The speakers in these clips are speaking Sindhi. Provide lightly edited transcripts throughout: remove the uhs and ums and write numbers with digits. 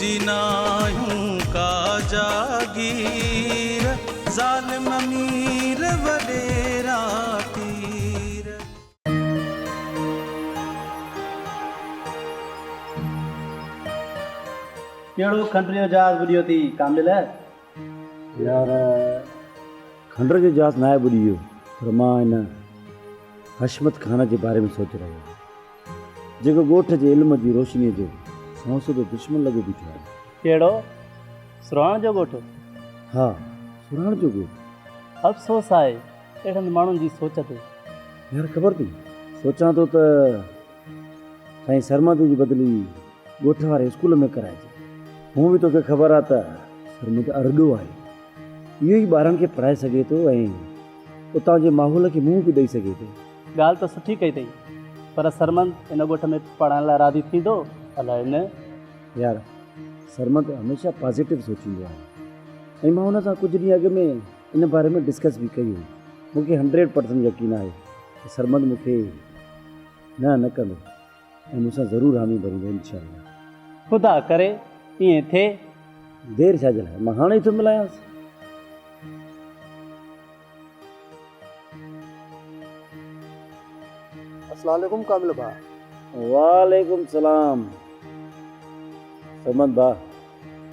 جي ناهيون ڪا جاگير، ظالم مير وڏيرا پير. ڪهڙو کنڊ جو جهاز ٻڏيو ٿي ڪامل؟ يار کنڊ جو جهاز ناهي ٻڏي ويو پر مان ان حشمت خان جي باري ۾ سوچي رهيو آهيان. جيڪو ڳوٺ جي علم جي روشنيء جو سنئون سڌو دشمن لڳو بيٺو آهي. ڪهڙو؟ سرهاڻ جو ڳوٺ؟ ها، سرهاڻ جو ڳوٺ. افسوس آهي اهڙن ماڻهن جي سوچ تي. يار خبر اٿئي، سوچان ٿو ته سائين سرمد جي بدلي ڳوٺ واري اسڪول ۾ ڪرائجي. هونء به توکي خبر آهي ته سرمد ارڏو آهي. اهو ئي ٻارن کي پڙهائي سگهي ٿو ۽ اتان جي ماحول کي منهن به ڏئي سگهي ٿو. ڳالهه ته سٺي ڪئي اٿئي پر سرمد ان ڳوٺ ۾ پڙهائڻ لاء راضي ٿيندو الائي نه. يار سرمد هميشه پازيٽو سوچيندو آهي ۽ مان هن سان ڪجهه ڏينهن اڳ ۾ ان باري ۾ ڊسڪس به ڪئي هئي. مون کي هنڊريڊ پرسنٽ يقين آهي ته سرمد مون کي نه نه ڪندو ۽ مون سان ضرور حامي ڀريندو انشاء الله. خدا ڪري ائين ٿئي. دير ڇا جي لاء مان هاڻي ئي ٿو ملايانس. السلام عليڪم ڪامل ڀاء. وعليڪم السلام سرمد ڀاء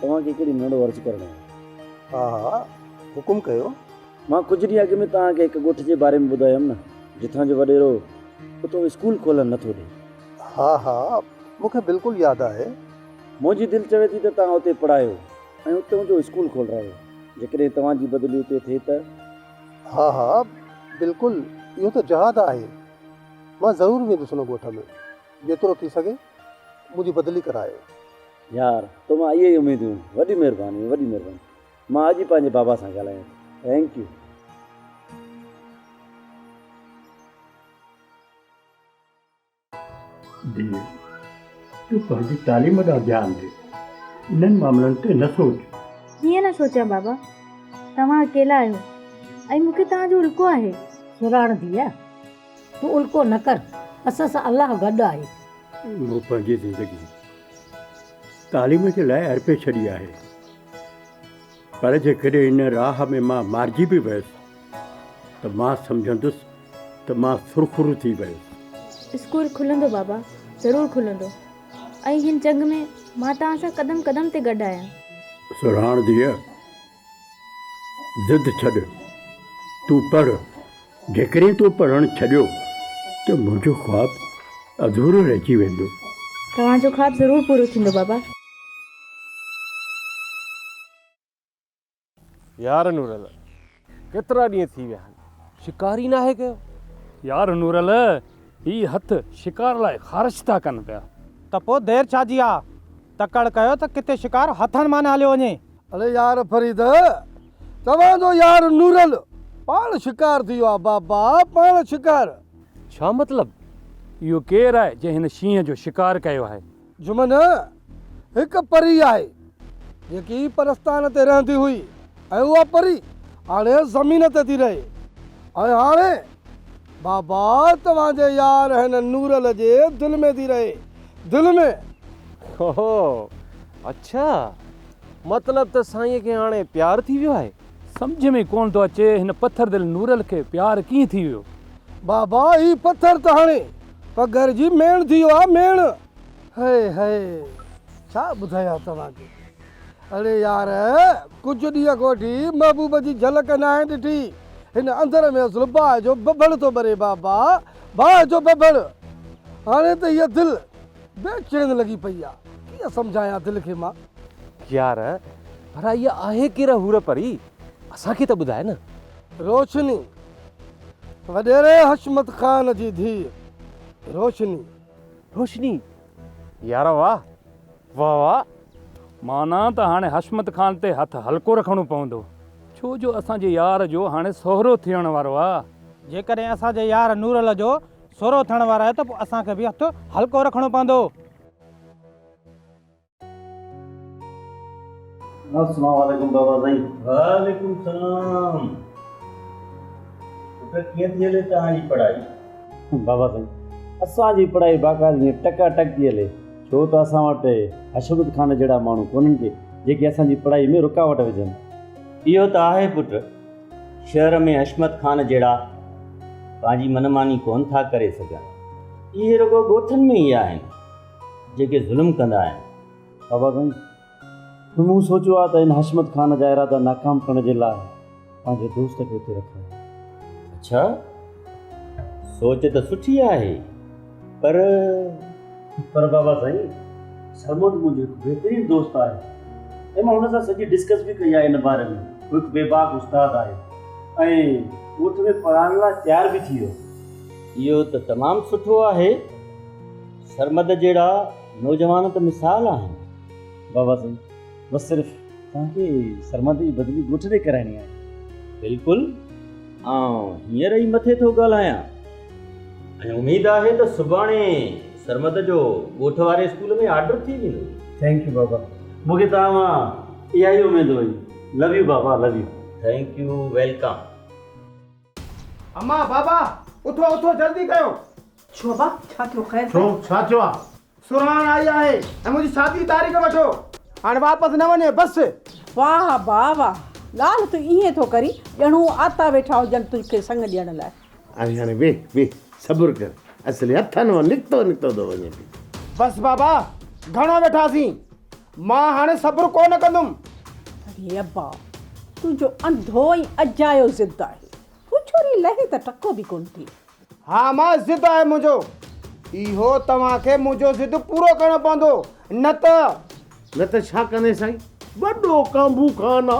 توهان کي هڪڙي ننڍڙو عرض ڪرڻو هو. ها ها حڪم ڪيو. مان ڪجهه ڏينهن اڳ ۾ توهان کي هڪ ڳوٺ جي باري ۾ ٻڌايو هيم نه جتان جو وڏيرو اتو اسڪول کولڻ نٿو ڏي. ها ها مون کي بلڪل ياد آهي. منهنجي دل چوي ٿي ته توهان اتي پڙهايو ۽ اتي جو اسڪول کولرايو. جيڪڏهن توهان جي بدلي اتي ٿئي ته؟ ها ها بلڪل اهو ته جهاد آهي. مان ضرور ويندس ان ڳوٺ ۾. جيترو ٿي سگهي منهنجي بدلي ڪرايو. يار تو مان اهي ئي اميدون. وڏي مهرباني وڏي مهرباني. مان اڄ ئي پنهنجي بابا سان ڳالهايان ٿو. Thank you. ڌيء، تون پنهنجي تعليم ڏانهن ڌيان ڏي، انهن معاملن تي نه سوچ. ڪيئن نه سوچيان بابا، توهان اڪيلا آهيو ۽ مون کي توهان جو الڪو آهي. سرهاڻ ڌيء، تون الڪو نه ڪر، اسان سان الله گڏ آهي. مون پنهنجي زندگي تعليم جي لاء ارپي ڇڏي آهي، پر جيڪڏهن ان راهه ۾ مان مارجي به ويس ته مان سمجهندس ته مان سرخرو ٿي ويس. اسڪول کلندو بابا، ضرور کلندو ۽ هن جنگ ۾ مان توهان سان قدم قدم تي گڏ آهيان. سرهاڻ ڌيء، ضد ڇڏ، تون پڙهه، جيڪڏهن تو پڙهڻ ڇڏيو ته منهنجو خواب اڌورو رهجي ويندو. توهان جو خواب ضرور پورو ٿيندو بابا. يار نورل ڪيترا ڏينهن ٿي ويا آهن شڪار ئي ناهي ڪيو. يار نورل هي هٿ شڪار لاء خارش ٿا ڪن پيا. ته پوء دير ڇا جي آ؟ تڪڙ ڪيو ته ڪٿي شڪار هٿن مان نه هليو وڃي. اڙي يار فريد توهان جو يار نورل پاڻ شڪار ٿي ويو آ بابا پاڻ شڪار. ڇا مطلب؟ اهو ڪير آهي جنهن هن شينهن جو شڪار ڪيو آهي؟ جمن هڪ پري آهي، جيڪي پرستان تي رهندي هئي ۽ اها پري هاڻي زمين تي ٿي رهي ۽ هاڻي بابا توهان جي يار هن نورل جي دل ۾ ٿي رهي، دل ۾. اوهو اڇا مطلب ته سائينء کي هاڻي پيار ٿي ويو آهي. سمجهه ۾ ڪونه ٿو اچي هن پٿر دل نورل کي پيار ڪيئن ٿي ويو. بابا هي پٿر ته هاڻي پگهر جي ميڻ ٿي ويو آ ميڻ. هئي هئي ڇا ٻڌايان توهان کي. اڙي يار ڪجهه ڏينهن کان وٺي محبوب جي جهلڪ ناهي ڏٺي. هن اندر ۾ اصل باهه جو ڀڀڙ ٿو ٻري بابا باهه جو ڀڀڙ. هاڻي ته هيء دل بي چين لڳي پئي آ. ڪيئن سمجهايان دل کي مان. يار ڀلا اها آهي ڪير حور پري اسان کي ته ٻڌاء نه. روشني وڏيري حشمت خان جي ڌيء روشني. روشني يار واه واه واه. معنيٰ ته هاڻي حشمت خان تي هٿ هلڪو رکڻو پوندو ڇو جو اسان جي يار جو هاڻي سهرو ٿيڻ وارو آ. جيڪڏهن اسان جي يار نورل جو سهرو ٿيڻ وارو آهي ته پوء اسان کي به هٿ هلڪو رکڻو پوندو. السلام عليڪم بابا سائين. وعليڪم السلام پٽ ڪيئن ٿي هلي توهان جي پڙهائي؟ بابا سائين اسان جي پڙهائي باقاعدي ائين ٽڪا ٽڪ ٿي هلي. ڇو ته اسان وٽ حشمت خان جهڙا ماڻهو ڪونهن ڪي جيڪي اسان جي پڙهائي ۾ رڪاوٽ وجهن. اهو ته آهي پٽ، شهر ۾ حشمت خان جهڙا پنهنجي من ماني ڪونه ٿا ڪري سگهن. اهي رڳو ڳوٺن ۾ ئي آهن جيڪي ظلم ڪندا آهن. بابا سائين، مون سوچيو آهي ته ان حشمت خان جا ارادا ناڪام ڪرڻ جي لاء پنهنجي دوست کي اتي رکايان. اڇا، سوچ ته سٺي آهي پر. پر بابا سائين، سرمد منهنجو هڪ بهترين دوست آهي ۽ مان هن سان سڄي ڊسڪس به ڪئي آهي ان باري ۾. هو هڪ بيباڪ استاد آهي ۽ ڳوٺ ۾ پڙهائڻ لاء تيار به ٿي ويو. اهو ته تمام سٺو آهي. سرمد جهڙا نوجوان ته مثال آهن. بابا سائين، بس صرف توهان کي سرمد جي بدلي ڳوٺ ڏي ڪرائڻي آهي. بلڪل، آئون هينئر ئي مٿي ٿو ڳالهايان ۽ اميد آهي ته سڀاڻي سرمد جو ڳوٺ واري اسڪول ۾ آرڊر ٿي ويندو. Thank you بابا، مون کي توهان مان اها ئي اميد هئي. لو يو بابا، love you. Thank you, welcome. امان، بابا، اٿو اٿو جلدي ڪيو. ڇو ابا، ڇا ٿيو خير ته؟ ڇو، ڇا ٿيو آ؟ سرهاڻ آئي آهي ۽ منهنجي شادي جي تاريخ وٺو. هاڻي واپس نه وڃي بس. واهه ابا واهه، ڳالهه تون ائين ٿو ڪرين ڄڻ هو آتا ويٺا هجن تنهنکي سڱ ڏيڻ لاء. هاڻي هاڻي ويهه ويهه صبر ڪر، اصلي هٿن مان نڪتو نڪتو ٿو وڃي پيو. بس بابا گهڻو ويٺاسين، مان هاڻي صبر ڪو نه ڪندم. اڙي ابا، تنهنجو انڌو ۽ اجايو ضد آهي. هو ڇوري لهي ته ٽڪو به ڪونه ٿي. ها مان ضد آهي منهنجو. اهو توهان کي منهنجو ضد پورو ڪرڻو پوندو نه ته. نه ته ڇا ڪندين سائين؟ وڏو ڪانڀو خان آ.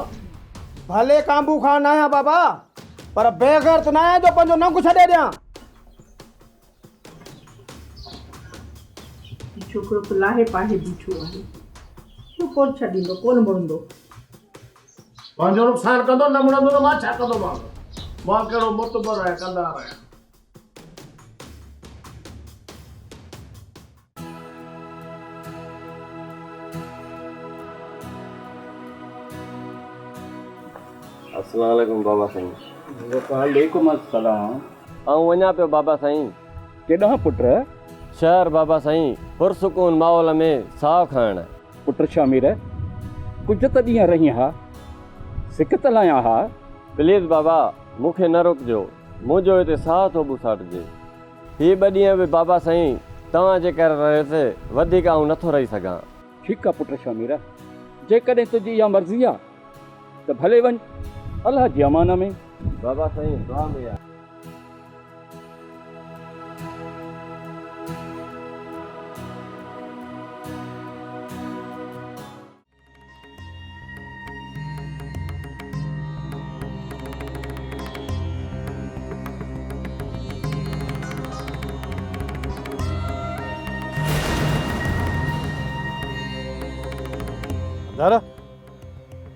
ڀلي ڪانڀو خان ناهيان بابا پر بيغيرت ناهيان جو پنهنجو ننگ ڇڏي ڏيان. هي ڇوڪرو ته لاهي پاهي بيٺو آهي. اهو ڪونه ڇڏيندو، ڪونه مڙندو. پنهنجو نقصان ڪندو نه مڙندو ته مان ڇا ڪندومانس. مان ڪهڙو معتبر ۽ ڪندار آهيان. السلام عليڪم بابا سائين. وعليڪم السلام. آئون وڃان پيو بابا سائين. ڪيڏانهن پٽ؟ شهر بابا سائين، پرسڪون ماحول ۾ ساهه کڻڻ. پٽ شامير، ڪجهه ته ڏينهن رهين ها، سڪ ته لاهيان ها. پليز بابا، مون کي نه روڪجو، منهنجو هتي ساهه ٿو ٻوساٽجي. هي ٻه ڏينهن به بابا سائين توهان جي ڪري رهيس، وڌيڪ آئون نٿو رهي سگهان. ٺيڪ آ پٽ شامير، جيڪڏهن تنهنجي اها مرضي آ ته ڀلي وڃ، الله جي امان ۾. بابا سائين دعا ۾ ياد. ڪنڌر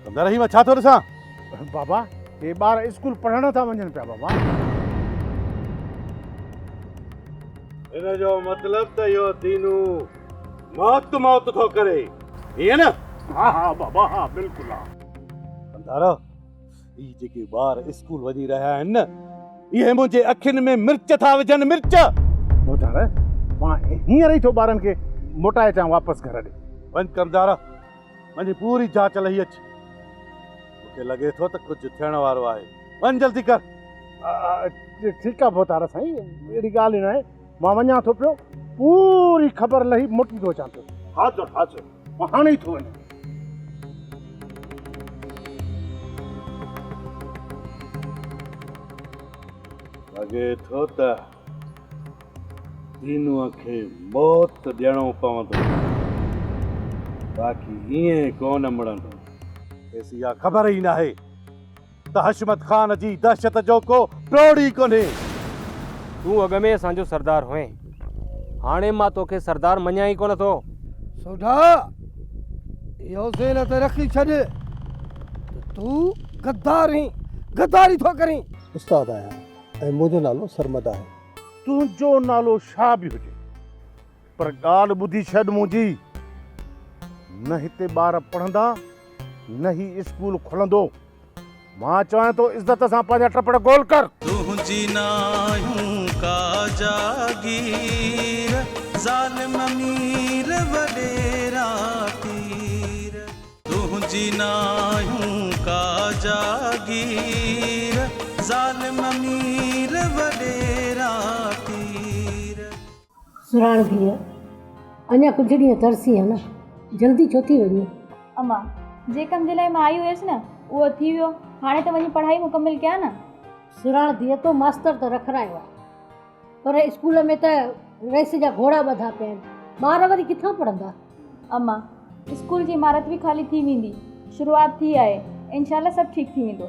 ڪنڌر هي مان ڇا ٿو ڏسان؟ بابا هي ٻار اسڪول پڙهڻ ٿا وڃن پيا بابا. هن جو مطلب ته اهو دينو موت موت ٿو ڪري ائين نه؟ ها ها بابا ها بلڪل ها. ڪنڌار هي جيڪي ٻار اسڪول وڃي رهيا آهن نه اهي منهنجي اکين ۾ مرچ ٿا وجهن مرچ. ٻڌاء مان هينئر ئي ٿو ٻارن کي موٽائي اچان واپس گهر ڏي. وڃ ڪنڌار وڃي پوري جاچ لهي اچ. مون کي لڳي ٿو ته ڪجهه ٿيڻ وارو آهي. وڃ جلدي ڪر. ٺيڪ آ ڀوتار سائين اهڙي ڳالهه ئي ناهي مان وڃان ٿو پيو پوري خبر لهي موٽي ٿو اچان پيو. حاضر حاضر مان هاڻي ئي ٿو وڃان. لڳي ٿو ته دينوء کي موت ڏيڻو پوندو، باقي ائين ڪونه مڙندو. کيس اها خبر ئي ناهي ته حشمت خان جي دهشت جو ڪو ٽوڙ ئي ڪونهي. تون اڳ ۾ اسان جو سردار هئين، هاڻي مان توکي سردار مڃيان ئي ڪونه ٿو. سوڍا، اهو ذهن تي رکي ڇڏ ته تون غدار آهين، غداري ٿو ڪرين. استاد آهيان ۽ منهنجو نالو سرمد آهي. تنهنجو نالو شاهه به هجي پر ڳالهه ٻڌي ڇڏ منهنجي، نه هتي ٻار پڙهندا نه هي اسڪول کلندو. مان چوان ٿو عزت سان پنهنجا ٽپڙ گول ڪر. تنهنجي ناهيون ڪا جاگير، ظالم مير وڏيرا. جي ناهيون ڪا جاگير، ظالم مير وڏيرا پير. سرهاڻ ڌيء، اڃا ڪجهه ڏينهن ترسين ها نه، جلدي ڇو ٿي وڃين؟ امان، جنهن ڪم جي لاء مان آئي هيس نه، اهو ٿي ويو، هاڻي ته وڃي پڙهائي مڪمل ڪيان نه. سرهاڻ ڌيء، تو ماستر ته رکرايو آهي، پر اسڪول ۾ ته رئيس جا گهوڙا ٻڌا پيا آهن، ٻار وري ڪٿان پڙهندا؟ امان، اسڪول جي عمارت به خالي ٿي ويندي، شروعات ٿي آهي، انشاء الله سڀ ٺيڪ ٿي ويندو.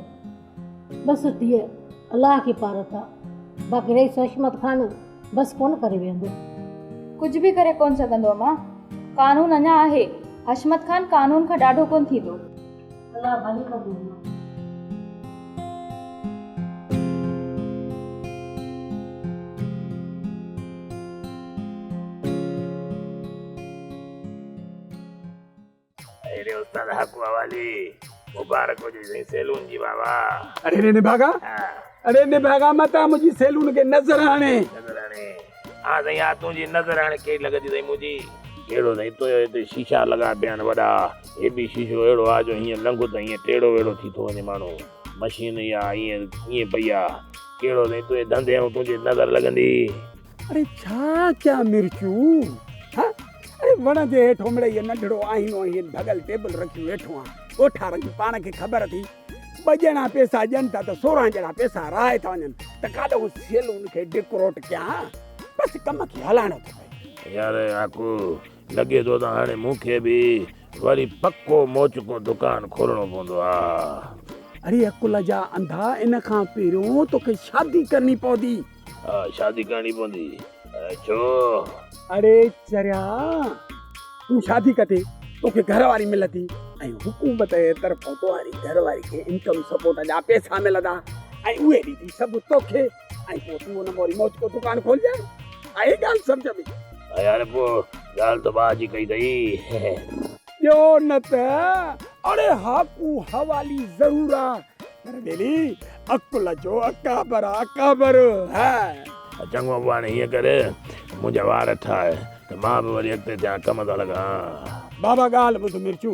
بس ڌيء، الله کي پارت آ، باقي رئيس حشمت خان بس ڪونه ڪري ويهندو. ڪجهه به ڪري ڪونه سگهندو امان، قانون اڃا آهي، حشمت خان قانون کان ڏاڍو ڪونه ٿيندو. الله ڀلي ڪندو امان. اڙي استاد حق حوالي مبارڪ هجي سائين سيلون جي بابا. اڙي ري نڀاڳا اڙي نڀاڳا متان منهنجي سيلون کي نظر هڻي. نظر هڻي ها سائين ها تنهنجي نظر هاڻي ڪهڙي لڳندي سائين منهنجي. ڪهڙو سائين تنهنجو هتي شيشا لڳا پيا آهن وڏا هي به شيشو اهڙو آ جو هيئن لنگهه ته هيئن ٽيڙو ويڙو ٿي ٿو وڃي ماڻهو مشين اها ائين ائين پئي آ ڪهڙو سائين تنهنجي ڌنڌي ۽ تنهنجي نظر لڳندي. اڙي ڇا ڪيان مرچون ها اڙي وڻ جي هيٺو مڙئي هي ننڍڙو آهينو ۽ هي ڀڳل ٽيبل رکيون ويٺو آن ڳوٺارن جي پاڻ کي خبر ٿي ٻه ڄڻا پيسا ڏين ٿا ته 16 ڄڻا پيسا رهائي ٿا وڃن ته ڪاڏهون سيلون کي ڊڪروٽ ڪيان بس ڪم کي هلائڻو ٿو پئي. يار آڪو لڳي ٿو ته هاڻي مون کي به وري پڪو موچڪو دڪان کولڻو پوندو آ. اڙي عقل جا انڌا ان کان پهريون توکي شادي ڪرڻي پوندي. ها شادي ڪرڻي پوندي. ڇو؟ اڙي چريا تون شادي ڪندي توکي گهر واري ملندي ۽ حڪومت جي طرفان توهاري گهر واري کي انڪم سپورٽ جا پيسا ملندا ۽ اهي ڏيندي سڀ توکي ۽ پوء تون ان مان وري موچڪو دڪان کولجانء. آئي ڳالهه سمجهه ۾؟ ها يار پوء ڳالهه ته ڀاء جي ڪئي اٿئي. ٻيو نه ته اڙي هاڪو حوالي ضرور آ پر ٻيلي عقل جو اڪابر آ اڪابر. ها. چڱو ابو هاڻي هيئن ڪر منهنجا وار ٺاهه ته مان به وري اڳتي ٿيان ڪم تان لڳان. بابا ڳالهه ٻڌ مرچو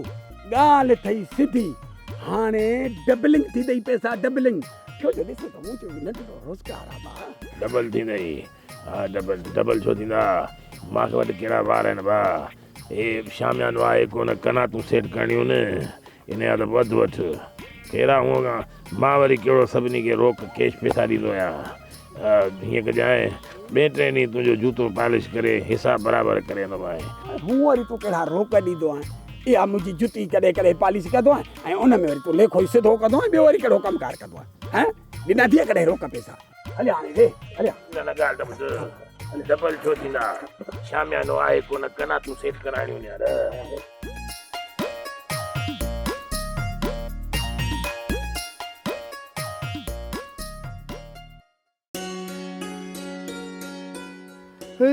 ڳالهه اٿئي سڌي هاڻي ڊبلنگ ٿيندئي پئسا ڊبلنگ ڇو جو ڏس ته منهنجو به ننڍڙو روزگار آ ڀاء. ڊبل ٿيندئي ها ڊبل ڊبل ڇو ٿيندا مان وٽ ڪهڙا وار آهن ڀاء هي شاميانو آهي ڪونه قناعتون سيٽ ڪرڻيون آهن ان جا ته وڌ وٺ. خير آ هونء کان مان وري ڪهڙو سڀني کي روڪ ڪيش پئسا ڏيندو آهيان. هيئن ڪجانء ٻئي ٽئين ڏينهن تنهنجو جوتو پالش ڪري حساب برابر ڪري ايندومانء. هونء وري تون ڪهڙا روڪ ڏيندو آهين. اها منهنجي جتي ڪڏهن ڪڏهن پالش ڪندو آهين ۽ ان ۾ وري تون ليکو ئي سڌو ڪندو آهين ٻيو وري ڪهڙو ڪم ڪار ڪندو آهين. هان ڏنا ٿي ڪڏهن روڪ پئسا. هليا هاڻي ويهه هليا. نه نه ڳالهه ته ٻڌ ڊبل ڇو ٿيندا. شاميانو آهي ڪونه قناعتون سيٽ ڪرائڻيون آهن يار.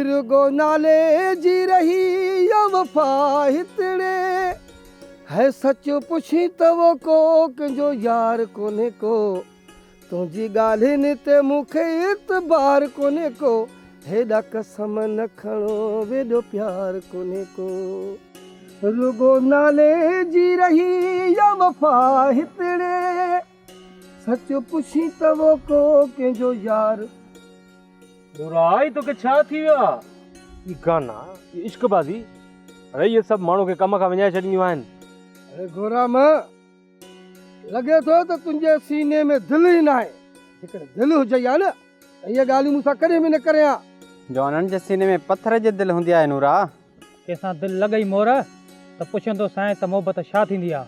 رڳو نالي جي رهي يا وفا هتڙي هي سچ پڇين ته وو ڪو ڪنهنجو يار ڪونهي ڪو تنهنجي ڳالهين تي مون کي اعتبار ڪونهي ڪو هيڏا قسم نه کڻو ويڏو پيار ڪونهي ڪو. رڳو نالي جي رهي يا وفا هتڙي سچ پڇين ته وو ڪو ڪنهنجو يار. نورا هي توکي ڇا ٿي ويو آ؟ هي گانا، هي عشق بازي، اڙي اهي سڀ ماڻهو کي ڪم کان وڃائي ڇڏينديون آهن. اڙي گورام! لڳي ٿو ته تنهنجي سيني ۾ دل ئي ناهي. جيڪڏهن دل هجئي ها نه ته اهي ڳالهيون مون سان ڪڏهن به نه ڪرين ها. جوانن جي سيني ۾ پٿر جي دل هوندي آهي نورا. ڪنهن سان دل لڳئي مور ته پڇندو سانء ته محبت ڇا ٿيندي آ.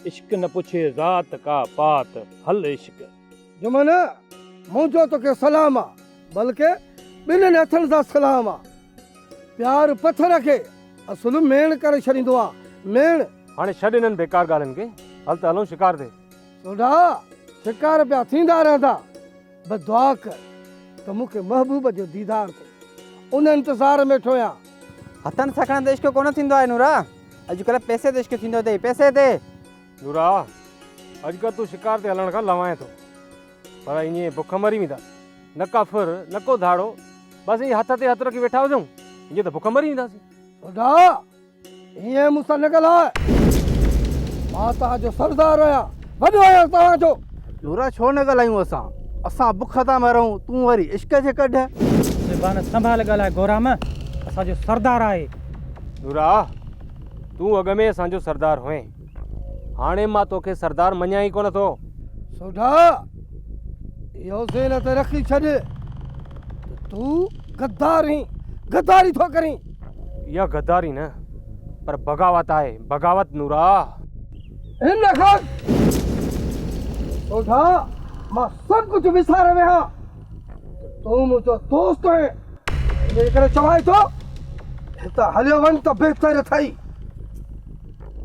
عشق نه پڇي ذات ڪا پات، هل عشق. جمن، منهنجو توکي سلام آ، بلڪه ٻنهين هٿن سان سلام آ. پيار پٿر کي اصل ميڻ ڪري ڇڏيندو آ، ميڻ. هاڻي ڇڏ انهن بيڪار ڳالهين کي، هل ته هلون شڪار تي. سوڍا، شڪار پيا ٿيندا رهندا، بس دعا ڪر ته مون کي محبوب جو ديدار ٿئي، ان انتظار ۾ ويٺو آهيان. هٿن سان کڻڻ تي عشق ڪونه ٿيندو آهي نورا، اڄڪلهه پئسي تي عشق ٿيندو اٿئي، پئسي تي. نورا، اڄڪلهه تون شڪار تي هلڻ کان لنوائين ٿو، پر ائين بک مري وينداسين، نه ڪا ڦر، نه ڪو ڌاڙو، بس ائين هٿ تي هٿ رکي ويٺا هجون، ائين ته بک مري وينداسين. سوڍا، ائين مون سان نه ڳالهاء. مان توهان جو سردار آهيان، وڏو آهيان توهان جو. نورا ڇو نه ڳالهايون اسان؟ اسان بک ٿا مرون، تون وري عشق جي ڪڍ. زبان سنڀال ڳالهاء گورام، اسان جو سردار آهي. نورا، تون اڳ ۾ اسان جو سردار هئين، هاڻي مان توکي سردار مڃيان ئي ڪونه ٿو. سوڍا، اهو ذهن تي رکي ڇڏ ته تون غدار آهين، غداري ٿو ڪرين. اها غداري نه پر بغاوت آهي، بغاوت نورا. هن کان سوڍا مان سڀ ڪجهه وساري ويهان ته تون منهنجو دوست آهين، انهيء ڪري چوانء ٿو هتان هليو وڃ ته بهتر اٿئي.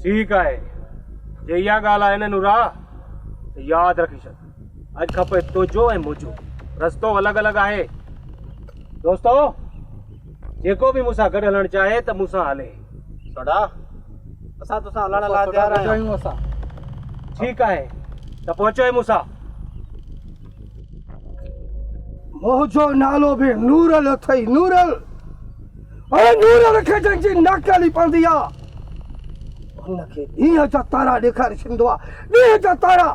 ٺيڪ آهي، جي اها ڳالهه آهي نه نورا ته ياد رکي ڇڏ، اڄ کان پوء تنهنجو ۽ منهنجو رستو الڳ الڳ آهي. دوستو! جيڪو به مون سان گڏ هلڻ چاهي ته مون سان هلي. سوڍا! اسان توسان هلڻ لاء تيار آهيون. ٺيڪ آهي ته پوء اچو مون سان. منهنجو نالو به نورل اٿئي نورل. اڙي نورل کي جنهن جي ناڪالي پوندي آ ان کي ڏينهن جا تارا ڏيکاري ڇڏيندو آ ڏينهن جا تارا.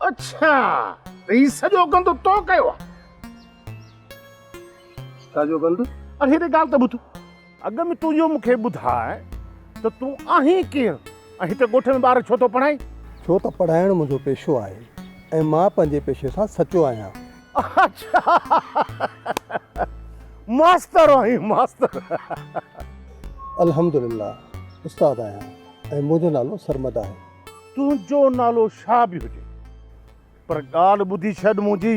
اڇا ته هي سڄو گند تو ڪيو آ. ڇا جو گند؟ اڙي هيڏي ڳالهه ته ٻڌ. اڳ ۾ تون اهو مون کي ٻڌاء ته تون آهين ڪير ۽ هتي ڳوٺ ۾ ٻار ڇو ٿو پڙهائين؟ ڇو ته پڙهائڻ منهنجو پيشو آهي ۽ مان پنهنجي پيشي سان سچو آهيان. اڇا ماستر آهين ماستر. الحمدلله استاد آهيان ۽ منهنجو نالو سرمد آهي. تنهنجو نالو ڇا به هجي پر ڳالهه ٻڌي ڇڏ منهنجي،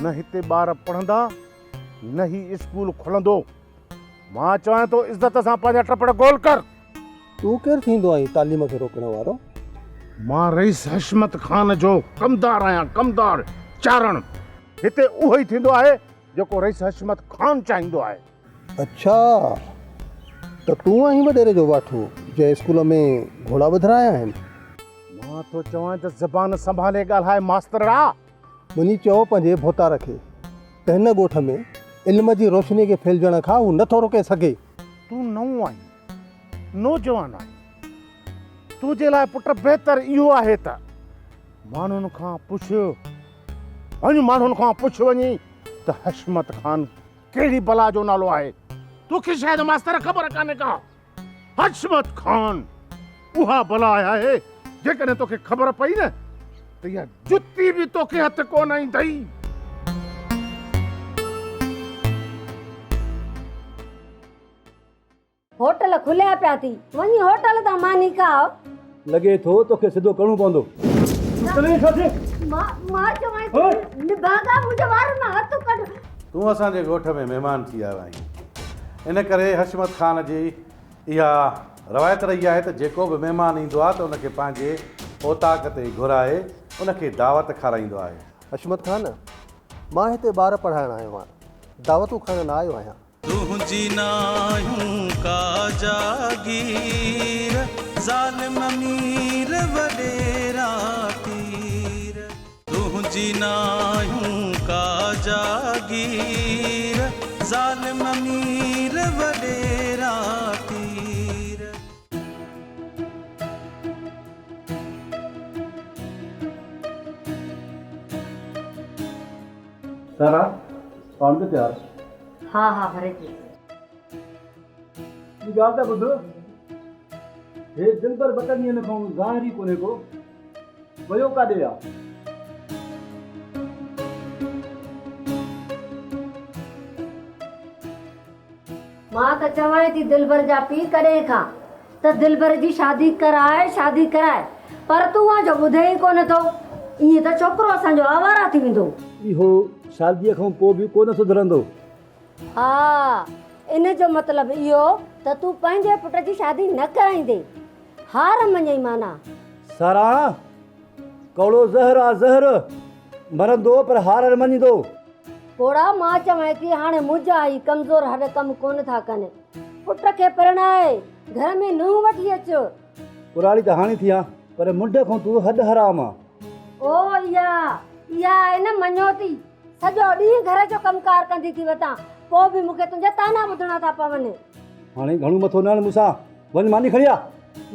نه هتي ٻار پڙهندا نه هي اسڪول کلندو. مان چوانء ٿو عزت سان پنهنجا ٽپڙ گول ڪر. تون ڪير ٿيندو آهين تعليم کي روڪڻ وارو؟ مان رئيس حشمت خان جو ڪمدار آهيان، ڪمدار، چارڻ. هتي اهو ئي ٿيندو آهي جيڪو رئيس حشمت خان چاهيندو آهي. اڇا ته تون آهين وڏيري جو واٺو جنهن اسڪول ۾ گهوڙا ٻڌرايا آهن. مان ٿو چوانء ته زبان سنڀالي ڳالهاء ماسترڙا. وڃي چئو پنهنجي ڀوتار کي ته هن ڳوٺ ۾ علم جي روشني کي ڦهلجڻ کان هو نه ٿو روڪي سگهي. تون نئون آهين، نوجوان آهين، تنهنجي لاء پٽ بهتر اهو آهي ته ماڻهن کان پڇ، وڃ ماڻهن کان پڇ وڃي ته حشمت خان ڪهڙي بلا جو نالو آهي؟ توکي شايد ماستر خبر ڪانهي ڪا. حشمت خان اها بلا آهي، جيڪڏهن توکي خبر پئي نه ته اها جتي به توکي هٿ ڪونه ايندئي. هوٽل کليا پيا ٿي، وڃي هوٽل تان ماني کاء. لڳي ٿو توکي سڌو ڪرڻو پوندو. مان مان چوانء ٿي نڀاڳا منهنجي وارن مان هٿ ڪڍ. تون اسان جي ڳوٺ ۾ مهمان ٿي آيو آهين، ان ڪري حشمت خان جي اها روايت رهي آهي ته جيڪو به مهمان ايندو آهي ته ان کي پنهنجي اوطاق تي گهرائي ان کي دعوت کارائيندو آهي. حشمت خان، مان هتي ٻار پڙهائڻ آيو آهيان، دعوتون کائڻ نه آيو آهيان. تنهنجي ناهيون ڪا جاگير، ظالم مير وڏيرا پير. تنهنجي ناهيون ڪا جاگير، ظالم مير وڏيرا پير. سارا، پاڻ به تيار. ها ها ڀري ٿي. ٻي ڳالهه ته ٻڌ، هي دلبر ٻه ٽن ڏينهن کان ظاهر ئي ڪونهي ڪو، ويو ڪاڏي آ؟ مان ته چوانء ٿي دلبر جا پيء ڪڏهن کان ته دلبر جي شادي ڪراء شادي ڪراء پر تون آ جو ٻڌين ئي ڪونه ٿو. ائين ته ڇوڪرو اسان جو آواره ٿي ويندو. اهو شاديء کان پوء به ڪونه سڌرندو. ها ان جو مطلب اهو ته تون پنهنجي پٽ جي شادي نه ڪرائيندين. هار مڃئي معنيٰ. سارا! ڪوڙو زهر آ زهر، مرندو پر هار نه مڃيندو. پوڙها مان چوانء ٿي هاڻي منهنجا هي ڪمزور هڏ ڪم ڪونه ٿا ڪن. پٽ کي پرڻائي گهر ۾ نونهن وٺي اچ. ڪراڙي ته هاڻي ٿي آن پر منڍ کان تون هڏ حرام آن. او اها اها آهي نه مڃوتي. سڄو ڏينهن گهر جو ڪم ڪار ڪندي ٿي وتان. پوءِ به مون کي تنهنجا طعنا ٻڌڻا ٿا پون. هاڻي گهڻو مٿو نه هڻ مون سان، وڃ ماني کڻي آ.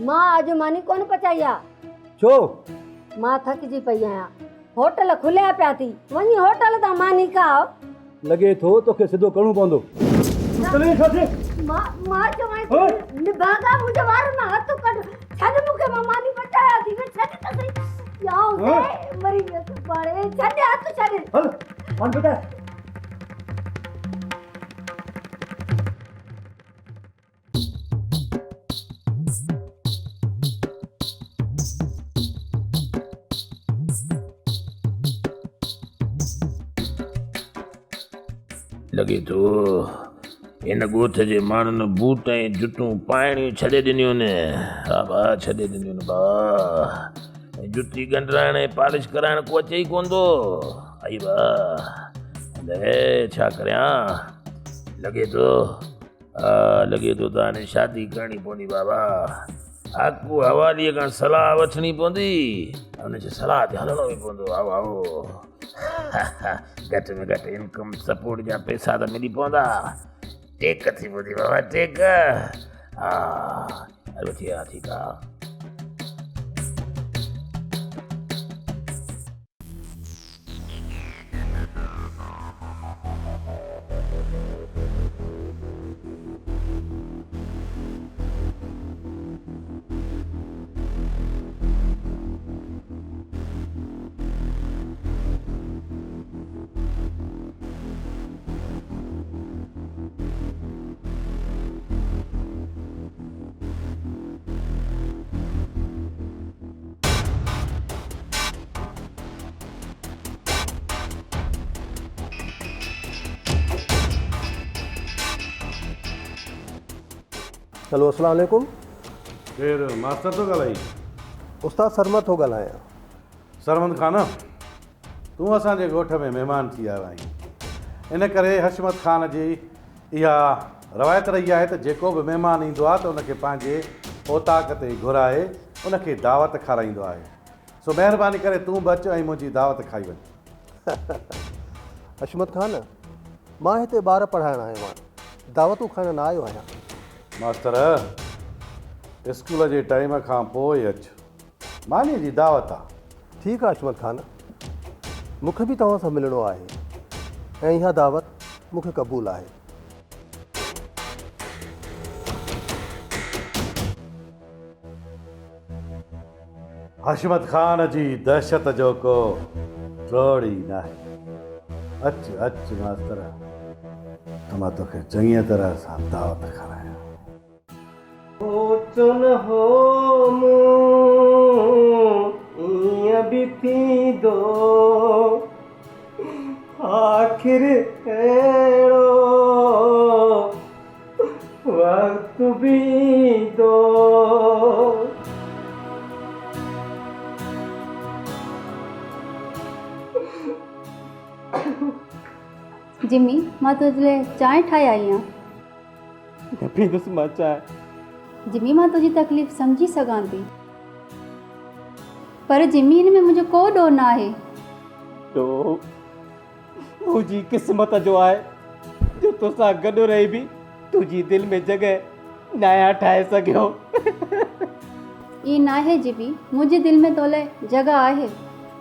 مان اڄ ماني ڪونه پچائي آ. ڇو؟ مان ٿڪجي پئي آهيان. هوٽل کليا پيا ٿي، وڃي هوٽل تان ماني کاء. لڳي ٿو توکي سڌو ڪرڻو پوندو. مان مان چوانء ٿي نڀاڳا منهنجي وارن مان هٿ ڪڍ، ڇڏ مون کي مان ماني پچايان ٿي، ڇڏ ته سهي. يا حسين مري ويس پاڻهي، ڇڏ هٿ ڇڏ. هل ماني پچاء. لڳي ٿو هن ڳوٺ جي ماڻهن بوٽ ۽ جتون پائڻيون ڇڏي ڏنيون آهن. ها ڀاء ڇڏي ڏنيون آهن ڀاء. ۽ جتي ڳنڍرائڻ ۽ پالش ڪرائڻ ڪو اچي ئي ڪونه ٿو. ائي ڀاء الائي ڇا ڪريان. لڳي ٿو لڳي ٿو ته هاڻي شادي ڪرڻي پوندي بابا. آڪو حواليء کان صلاح وٺڻي پوندي ۽ ان جي صلاح تي هلڻو به پوندو. هائو هائو گهٽ ۾ گهٽ انڪم سپورٽ جا پئسا ته ملي پوندا. ٽيڪ ٿي پوندي بابا ٽيڪ. ها هلو ٿي آ ٺيڪ آ. هيلو اسلام عليڪم. ڪير ماستر ٿو ڳالهائين؟ استاد سرمد ٿو ڳالهايان. سرمد خان تون اسان جي ڳوٺ ۾ مهمان ٿي آيو آهين ان ڪري حشمت خان جي اها روايت رهي آهي ته جيڪو به مهمان ايندو آهي ته ان کي پنهنجي اوطاق تي گهرائي ان کي دعوت کارائيندو آهي سو مهرباني ڪري تون به اچ ۽ منهنجي دعوت کائي وڃ. حشمت خان مان هتي ٻار پڙهائڻ آيو آهيان دعوتون کائڻ نه آيو آهيان. ماستر اسڪول جي ٽائيم کان پوء اچ. مانيء جي دعوت آ. ٺيڪ آ حشمت خان، مون کي به توهان سان ملڻو آهي ۽ اها دعوت مون کي قبول آهي. حشمت خان جي دهشت جو ڪو ٽوڙ ئي ناهي. اچ اچ ماستر ته مان توکي چڱيء طرح سان دعوت کارايان. سوچيو نه هو مون ائين به ٿيندو آخر اهڙو وقت به ايندو. جمي مان تنهنجي لاء چانهه ٺاهي آئي آهيان. نه پيئندس مان چانهه. جمي مان تنهنجي تڪليف سمجهي سگهان ٿي پر جمي ان ۾ منهنجو ڪو ڏوهه نه آهي. ڏوهه منهنجي قسمت جو آهي جو توسان گڏ رهي به تنهنجي دل ۾ جڳهه ناهيان ٺاهي سگهيو. ائين ناهي جمي منهنجي دل ۾ تو لاء جڳهه آهي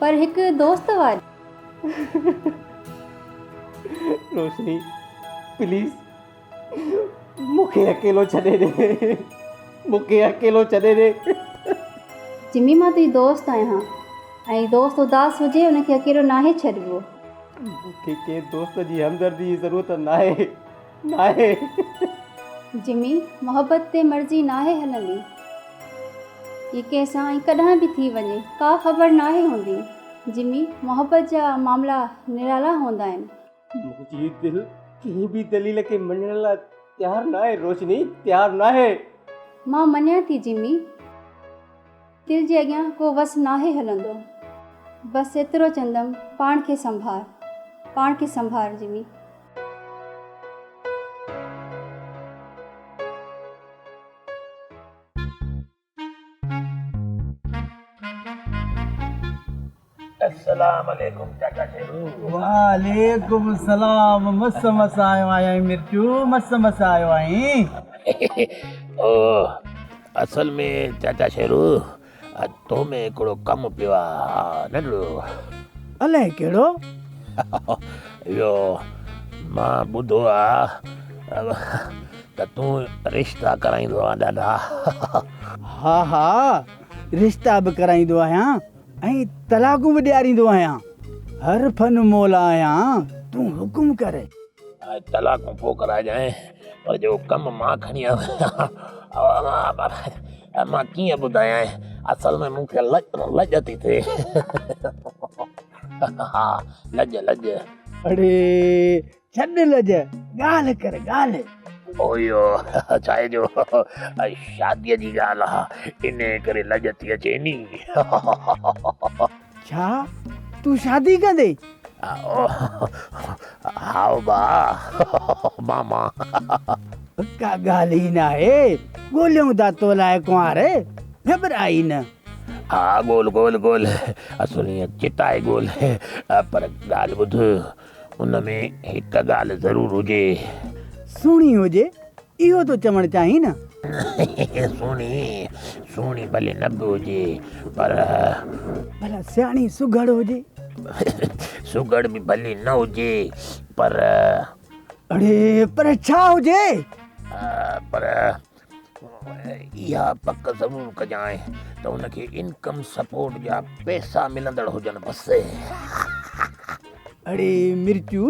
پر هڪ دوست واري. روشني پليز مون کي اڪيلو ڇڏي ڏي مون کي اڪيلو ڇڏي ڏي. جمي مان تنهنجي دوست آهيان ۽ دوست اداس هجي ان کي اڪيلو ناهي ڇڏبو. مون کي ڪنهن دوست جي همدردي جي ضرورت ناهي ناهي. جمي محبت تي مرضي ناهي هلندي. هي ڪنهن سان ۽ ڪڏهن به ٿي وڃي ڪا خبر ناهي هوندي. جمي محبت جا معاملا نرالا هوندا آهن. منهنجي دل ڪنهن به دليل کي مڃڻ لاء تيار ناهي روشني، تيار ناهي. مان مڃان ٿي جمي، دل جي اڳيان ڪو وس ناهي هلندو. بس ايترو چوندم پاڻ کي سنڀار، پاڻ کي سنڀار جمي. السلام عليڪم چاچا شيرو. وعليڪم السلام مس مس آيو آهين مرچو مس مس آيو آهين. او اصل ۾ چاچا شيرو تو ۾ هڪڙو ڪم پيو آ ننڍڙو. الائي ڪهڙو؟ اهو مان ٻڌو آ ته تون رشتا ڪرائيندو آن ڏاڍا. ها ها رشتا به ڪرائيندو آهيان ۽ طلاقون به ڏياريندو آهيان. هر فن مولا آهيان، تون حڪم ڪر. طلاقون پوء ڪرائجانء، پر جيڪو ڪم مان کڻي آيو آهيان، مان ڪيئن ٻڌايانء، اصل ۾ مون کي لڄ ٿي ٿئي. ها لڄ لڄ. اڙي ڇڏ لڄ، ڳالهه ڪر ڳالهه. اهو ڇا آهي جو شاديء جي ڳالهه آ، انهيء ڪري لڄ ٿي اچي ني. ڇا تون شادي ڪندين؟ هائو با، ماما. ڪا ڳالهه ئي ناهي، ڳوليون ٿا تو لاء ڪنوار، گهٻراء ئي نه. ها ڳول ڳول ڳول، اصل ائين چتائي ڳول، پر ڳالهه ٻڌ، ان ۾ هڪ ڳالهه ضرور هجي. سهڻي هجي، اهو ٿو چوڻ چاهين نه؟ سهڻي، سهڻي ڀلي نه به هجي پر. ڀلا سياڻي سگهڙ هجي. سگهڙ به ڀلي نه هجي پر. اڙي پر ڇا هجي؟ پر اها پڪ ضرور ڪجانء ته ان کي انڪم سپورٽ جا پئسا ملندڙ هجن بس. اڙي مرچو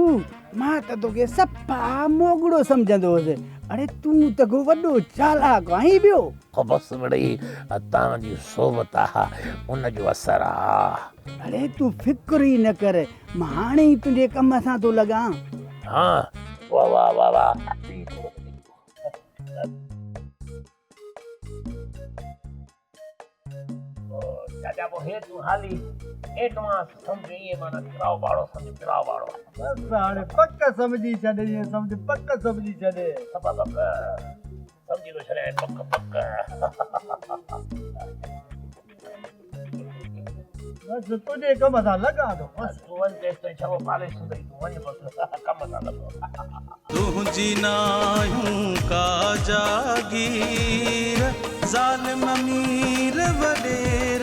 مان ته توکي صفا موڳڙو سمجهندو هوس اڙي تون ته ڪو وڏو چالاڪ آهين ٻيو. بس مڙئي توهان جي صحبت آ ان جو اثر آ. اڙي تون فڪر ئي نه ڪر مان هاڻي ئي تنهنجي ڪم سان ٿو لڳان. ها واه واه واه واه. چاچا پوء هي تون حالي ايڊوانس سمجهه ائين معنيٰ ڪراء ڀاڙو سمجهه ڪراء ڀاڙو. بس هاڻي پڪ سمجهي ڇڏ ائين سمجهه پڪ سمجهي ڇڏ. صفا پڪ سمجهي ٿو ڇڏيان پڪ پڪ. بس تنهنجي ڪم سان لڳان ٿو بس. تون وڃ تيستائين ڇٻو پالش ٿيندئي تون وڃ بس ڪم سان لڳو. تنهنجي ناهيون ڪا جاگير، ظالم امير وڏيرا.